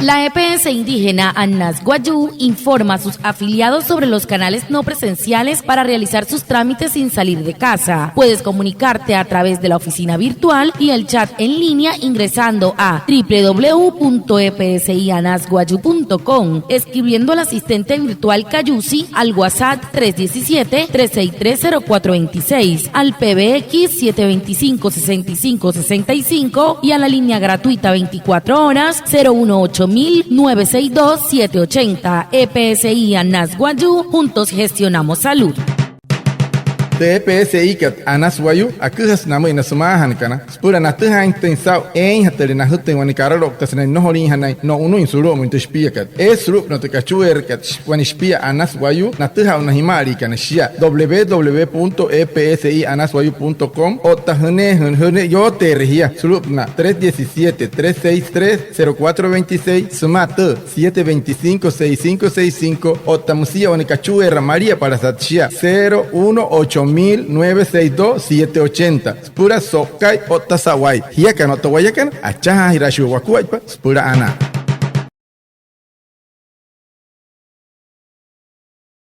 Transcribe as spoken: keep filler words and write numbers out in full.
La E P S indígena Anas Wayuu informa a sus afiliados sobre los canales no presenciales para realizar sus trámites sin salir de casa. Puedes comunicarte a través de la oficina virtual y el chat en línea ingresando a w w w punto e p s i anas wayuu punto com, escribiendo al asistente virtual Cayusi al WhatsApp tres diecisiete, tres seis tres, cero cuatro veintiséis, al P B X siete veinticinco, sesenta y cinco, sesenta y cinco y a la línea gratuita veinticuatro horas cero uno ocho mil nueve seis dos siete ochenta. E P S I Anas Wayuu, juntos gestionamos salud. Tü E P S I kat Anas Wayuu aküjasü namüin na sümaajanakana süpüla natüjaainjatüin saa'u eeinjatüle najütüin wane karaloukta sünain nnojoliinjanain no'unüin sulu'umüin tü shipiakat. Eesü sulu'upünaa tü kachueerakat wane shipia Anas Wayuu, natüjaa na jima'aliikana shia w w w punto e p s i anas wayuu punto com otta jüneejüle, jüneejüle yooteere jia sulu'upünaa tres diecisiete, tres seis tres, cero cuatro veintiséis sümaa tü siete veinticinco, seis cinco seis cinco otta müsia wane kachueera maliapalasat shia cero uno ocho mil nueve seis dos siete ochenta süpüla so'ukai otta sa'wai. Jiakana otta wayakana, achajaajiraashii wakuaippa süpüla anaa.